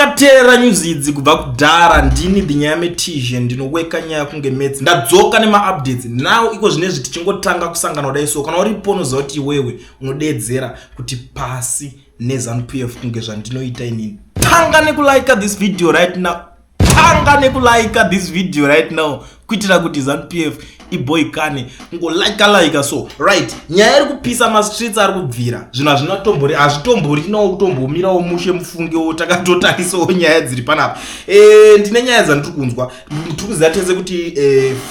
makateerera news idzi kubva kudhara. Ndini the nyaya metizhe, ndinoweka nyaya kunge metsi. Ndadzoka nemaupdates now. Iko zvinezvi tichingotanga kusangana kudai, so kana uripo unoziva kuti iwewe unodeedzera kuti pasi neZANU PF kunge zvandinoita inini. Tanga nekulike this video right now, tanga nekulike this video right now, kuitira kuti ZANU PF iboikane kungolika like. So right, nyaya iri kupisa mastreets, ari kubvira zvinhu hazvinatombori, hazvitomborinawo kutombomirawo mushe. Mufungewo takatotarisawo nyaya dziri panapa. Ndine nyaya dzandiri kunzwa. Tiri kuziva tese kuti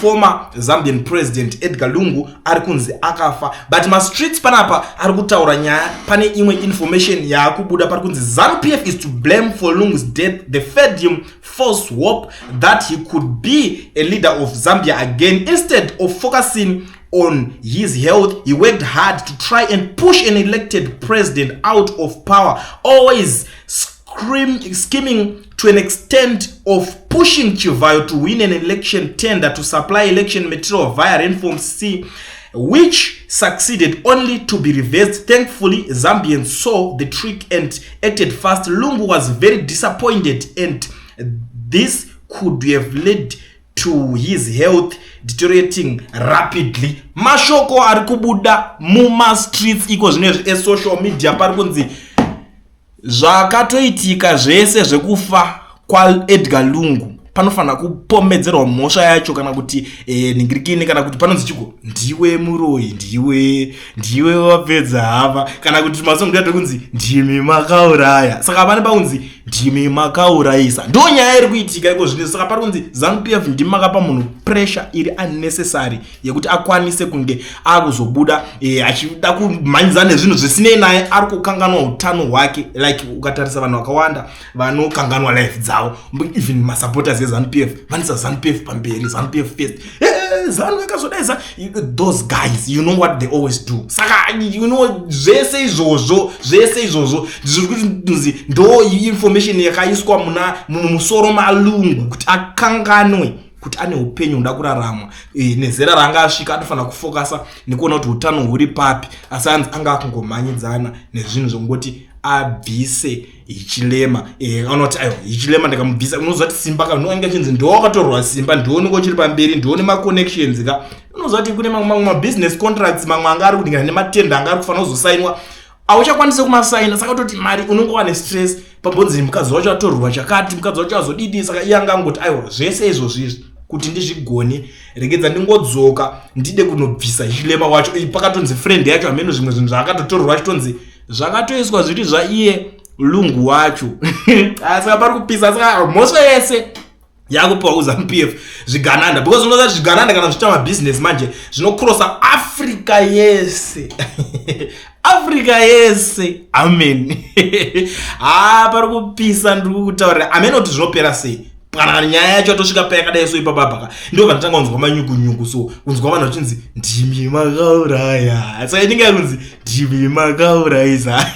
former Zambian President Edgar Lungu ari kunzi akafa, but mastreets panapa ari kutaura nyaya. Pane imwe information yaakubuda, pari kunzi ZANU PF is to blame for Lungu's death. They fed him false hope that he could be a leader of Zambia again. Instead of focusing on his health, he worked hard to try and push an elected president out of power, always scheming to an extent of pushing Chivayo to win an election tender to supply election material via Rainform C, which succeeded only to be reversed. Thankfully, Zambians saw the trick and acted fast. Lungu was very disappointed, and this could have led to his health deteriorating rapidly. Mashoko ari kubuda mumastreets iko zvinezvi esocial media, pari kunzi zvakatoitika zvese zvekufa kwaEdgar Lungu panofanira kupomedzerwa mhosva yacho, kana kuti ningirikini, kana kuti panonzi chiko, ndiwe muroyi, ndiwe wapedza hava, kana kuti masongo kunzi ndimi makauraya. Saka pane pakunzi ndimi makaurayisa, ndo nyaya iri kuitika iko zvino. Saka pari kunzi ZANU PF ndimi makapa munhu pressure iri unnecessary yekuti akwanise kunge akuzobuda achida kumhanyidza nezvinhu zvisinei naye, ari kukanganwa utano hwake. Like ukatarisa vanhu vakawanda vanokanganwa life dzavo, even masupporters eZANU PF vanoisa ZANU PF pamberi, ZANU PF first. ZANU yakazodai, those guys, you know what they always do. Saka you know zvese izvozvo zviri kutinzi ndo information yakaiswa muna mumusoro maLungu kuti akanganwe kuti ane upenyu hunoda kurarama. Nezera raanga asvika anofanira kufokasa nekuona kuti utano huri papi, asi anzi anga akungomhanyidzana nezvinhu zvongoti abvise Hichilema. Anoti aiwa, Hichilema ndikamubvisa, unoziva kuti simba ka unonge chinzi ndo wakatorwa simba, ndiwo unenge uchiri pamberi, ndiwo nemaconnections ka. Unoziva kuti kune mamwe mabusiness contracts, mamwe anga ari kudingana nematenda anga ari kufanira kuzosainwa, hauchakwanisi kumasaina. Saka kutoti mari unenge wane stress, pambonzi mukadzi wacho atorwa chakati, mukadzi wacho azodidi. Saka iye anga angoti aiwa, zvese izvozvo izvi kuti ndizvigone, regedza ndingodzoka ndide kunobvisa Hichilema wacho. Pakatonzi friend yacho hameno zvimwe zvinhu zvaakatotorwa, achitonzi zvakatoiswa zviri zvaiye Lungu wacho. Saka pari kupisa. Saka mhosva yese yakupiwa kuZANU PF, zvigananda, because unoza zvigananda kana zvichiita mabhizinesi manje zvinokrosa Africa yese, Africa yese. Amen. Ha, pari kupisa, ndiri kukutaurira. Amen. Kuti zvinopera sei kana nyaya yacho yatosvika payakadai? So ipapapaka ndo vanotanga kunzwa manyukunyuku, so kunzwa vanhu vachinzi ndimi makauraya. Saka inenge yakunzi ndimi makaurayisa.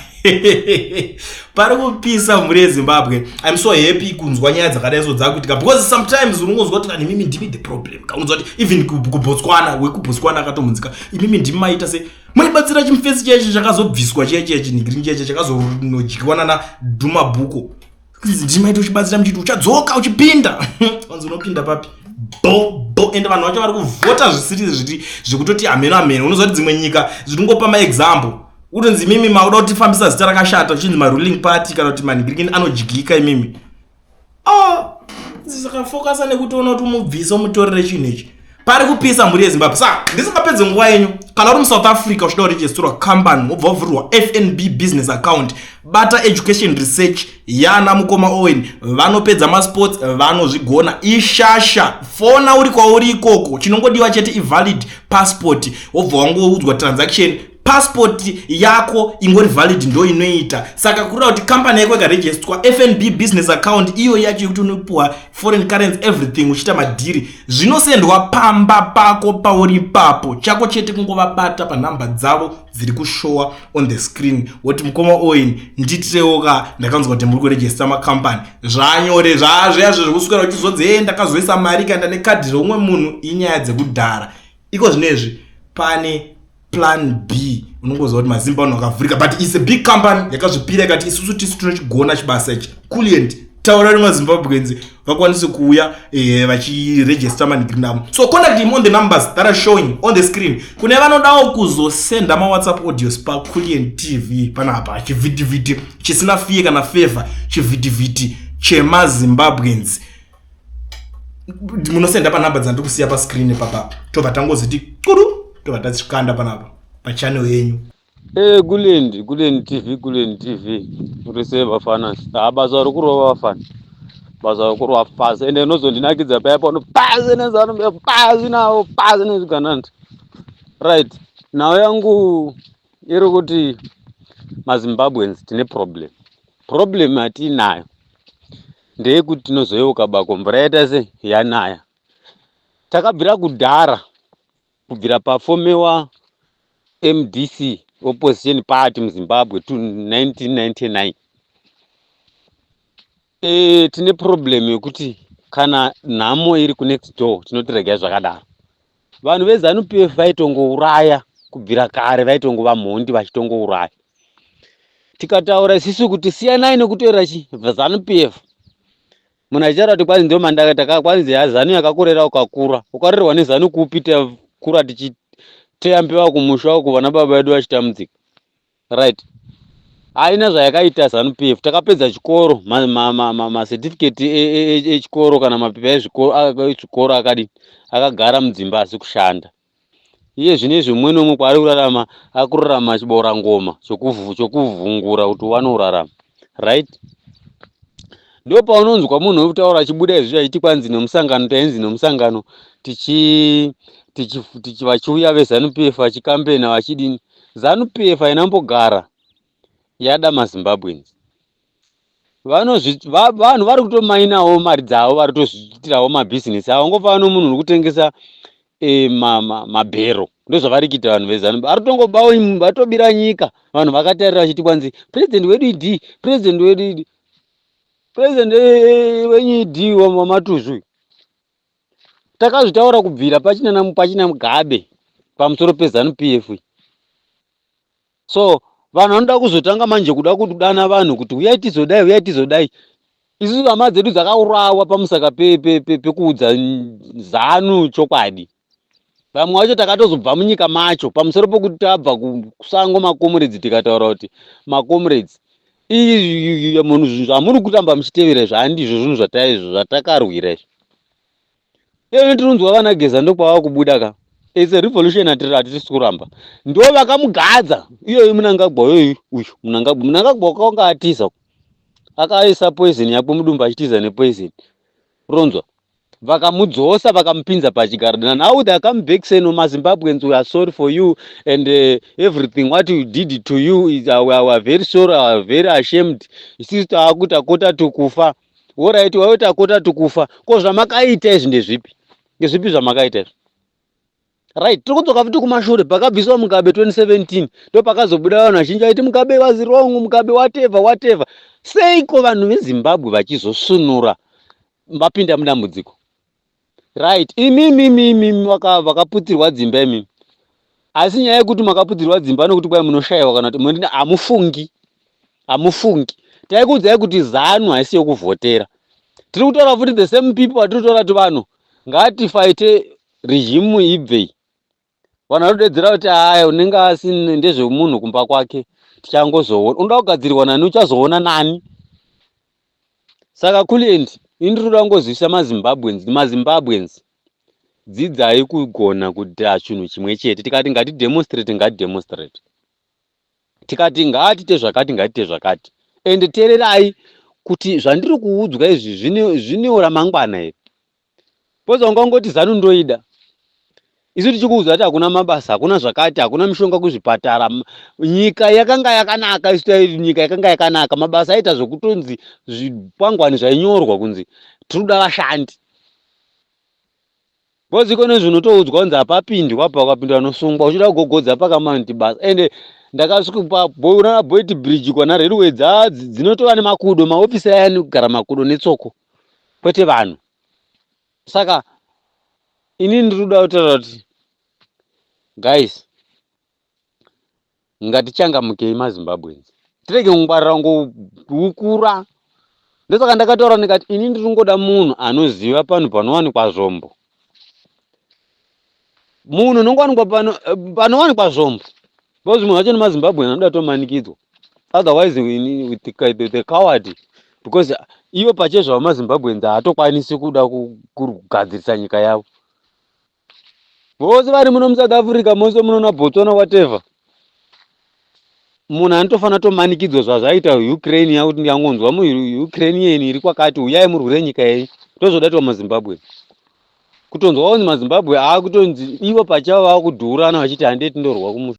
Pari kupisa, mhuri yeZimbabwe. I'm so happy kunzwa nyaya dzakadai so dzakuitika, because sometimes unongonzwa kuti kani imimi ndimi the problem. Kaunzwa kuti even kuBotswana, wekuBotswana akatomunzika, imimi ndimi maita se maibatsira chimufesi chechi chakazobviswa chiya chiya chinhigirini chiya chakazonodyiwa nana Duma Boko. Ndimaita uchibatsira muchiti uchadzoka uchipinda, wanzi unopinda papi? Bo bo. Ende vanhu vacho vari kuvhota zvisiri zviti zvekutoti hameno hameno. Unoziva kuti dzimwe nyika zviringopa maexample, utonzi imimi mauda kutifambisa zita rakashata, uchinzi maruling party kana kuti manhigirikini anodyika imimi. Oh, saka nekutoona kuti umubvise, umutorere chinhu ichi. Pari kupisa, mhuri yeZimbabwe. Saka ndisingapedze nguva yenyu, kana uri muSouth Africa uchida kuregisterwa company, wobva wavhurirwa FNB business account, bata Education Research yana mukoma Owen. Vanopedza masports, vanozvigona, ishasha. Fona uri kwauri ikoko, chinongodiwa chete ivalid passport, wobva wangoudzwa transaction. Passport yako ingori valid ndo inoita. Saka kureva kuti kambani yako ikaregisterwa FNB business account iyo yacho yekuti unopiwa foreign currency, everything, uchiita madhiri, zvinosendwa pamba pako pauri ipapo. Chako chete kungovabata panhamba dzavo dziri kushowa on the screen, woti mukoma Owen, nditirewo ka, ndakanzwa kuti muri kuregister makambani. Zvanyore zvazviyazvo zvekuswera uchizonzi e ndakazoisa mari kaenda nekadhi reumwe munhu, inyaya dzekudhara. Iko zvinezvi pane plan B. Unongoziva kuti mazimba vanhu vakavhurika, but it's a big company yakazvipira ikati isusu tisu tinochigona chibasa ichi. Culient Taura nemaZimbabweans vakwanise kuuya vachiregister manigrini avo. So contact him on the numbers that are showing on the screen. Kune vanodawo kuzosenda maWhatsApp audios paCulian TV panapa, chivhitivhiti chisina fiye kana favor, chivhitivhiti chemaZimbabweans, munosenda panhamba dzandiri kusiya pascreen papa. Tobva tangoziti kuru, tobva tachikanda panapa pachannel yenyu. Kulend, Kulend TV, Kulend TV. Uri vafana. Ah, basa rikurova vafana. Basa rikurova pasi. Ende inozondinakidza paya pano pasi neZanu, pasi navo, pasi nezvigananda. Right. Nhau yangu iri kuti maZimbabweans tine problem. Problem yatiinayo ndeyekuti tinozoyeuka bako mvura yaita sei, yanaya. Takabvira kudhara, kubvira pafomewa MDC, opposition party muZimbabwe to 1999. Tine problem yekuti kana nhamo iri kunext door, tinoti regai zvakadaro. Vanhu veZanu PF vaitongouraya kubvira kare, vaitongova mhondi vachitongouraya. Tikataura isusu kuti siyanai nekutorera chi Zanu PF, munhu achitaura kuti kwanzi ndo mandaka, kwanzi Zanu yakakurera ukakura. Ukarerwa neZanu kupi? Takura tichiteya mbeva kumusha uku, vana baba vedu vachitambudzika, right? Haina zvayakaita Zanu PF. Takapedza chikoro, macertificate echikoro kana mapepa ezvikoro akadini, akagara mudzimba asi kushanda. Iye zvinezvi mumwe nomumwe kwaari kurarama, akurarama chiboora ngoma chokuvhungura kuti uwane kurarama, right? Ndo paunonzwa munhu wekutaura achibuda izvi achiti kwanzi nomusangano, tainzi nomusangano tichi vachiuya veZanu PF vachikambena vachidini. Zanu PF haina mbogara yada maZimbabweans. Vanhu vari kutomainawo mari dzavo, vari kutozviitirawo mabhizinesi avo. Ngofana nomunhu uri kutengesa mabhero, ndozvavari kuita vanhu veZanu. Vari kutongobawo, vatobira nyika, vanhu vakatarira vachiti kwanzi president wedu ID, president wedu ID, president wenyu ID wamatuzvi. Takazvitaura kubvira pachina Mugabe pamusoro peZanu PF. So vanhu vanoda kuzotanga manje kuda kudana vanhu kuti uyai tizodai, uyai tizodai. Isusu hama dzedu dzakaurawa pamusaka pekuudza Zanu chokwadi. Vamwe vacho takatozobva munyika macho pamusoro pokuti tabva kusango, macomrades, tikataura kuti macomrades, munhu zvamuri kuramba muchitevera izvo handizvo zvinhu zvataizvo zvatakarwira izvi. Iyo tinonzwa vana Geza ndokwava kubuda ka. It's a revolution, hatisi kuramba. Ndo vakamugadza iyoyi Munangagwa iyoyi uyu Munangagwa. Munangagwa wakanga atiza, akaisa poison yako mudumbu achitiza nepoison ronzwa. Vakamudzosa, vakamupinza pachigaro. Now they come back saying, "No, maZimbabweans, we are sorry for you and everything what you did to you is we are very sorry, we are very ashamed. Isusu taakuti takota tukufa." Alright, waiwe takota tukufa, ko zvamakaita izvi ndezvipi? Ndezvipi zvamakaita izvi? Right, tiri kudzoka futi kumashure pakabviswa Mugabe 2017. Ndo pakazobuda vanhu vazhinji vaiti Mugabe was wrong, Mugabe whatever whatever. Seiko vanhu veZimbabwe vachizosunura vapinda mudambudziko? Right, imimi imimi vakaputsirwa dzimba imimi, asi nyaya yekuti makaputsirwa dzimba nokuti kwai munoshayiwa kana kuti hamufungi, hamufungi. Taikuudzai kuti ZANU haisi yokuvhotera. Tiri kutaura futi the same people vatiri kutaura kuti vanhu ngatifaite regime ibvei. Vanhu vanodedzera kuti aya unenge asi ndezvemunhu kumba kwake, tichangozoona unoda kugadzirwa nani, uchazoona nani. Saka Kulient, ini ndiri kuda kungozivisa maZimbabweans, maZimbabweans, dzidzai kugona kuita chinhu chimwe chete. Tikati ngatidemonstrate, ngatidemonstrate. Tikati ngatiite zvakati, ngatiite zvakati. Ende teererai kuti zvandiri kuudzwa izvi zvinewo ramangwana here, because ungangoti ZANU ndoida, isu tichikuudza kuti hakuna mabasa, hakuna zvakati, hakuna mishonga kuzvipatara. Nyika yakanga yakanaka, isu nyika yakanga yakanaka, mabasa aita zvokutonzi zvikwangwani zvainyorwa kunzi tiri kuda vashandi. Because iko nezvinotoudzwa kunzi hapapindwa, apa ukapinda unosungwa, uchida kugogodza pakamanti basa. Ende ndakasvika paona Beitbridge kwana railway dzinotova nemakudo, maofisi aya anogara makudo netsoko, kwete vanhu. Saka inini ndiri kuda kutaura kuti guys, ngatichangamukei maZimbabweans, tirege kungwarira ngoukura. Ndosaka ndakataura ndikati ini ndiri kungoda munhu anoziva panhu panowanikwa zvombo. Munhu unongowanikwa pano panowanikwa zvombo. Because zvimwe zvacho nemaZimbabwean anoda tomanikidzwa. Otherwise with the coward, because ivo pachezvavo maZimbabweans haatokwanisi kuda kugadzirisa nyika yavo. Vose vari muno muSouth Africa, mose munoona Botswana, whatever, munhu anotofanira tomanikidzwa zvazvaita Ukraine yakuti yangonzwa muUkrainian iri kwakati, "Uyai murwire nyika yenyu." Ndozvodaitwa maZimbabwe, kutonzwa kunzi maZimbabwe aakutonzi ivo pachavo vaakudhurana vachiti, "Handei tindorwa kumusha."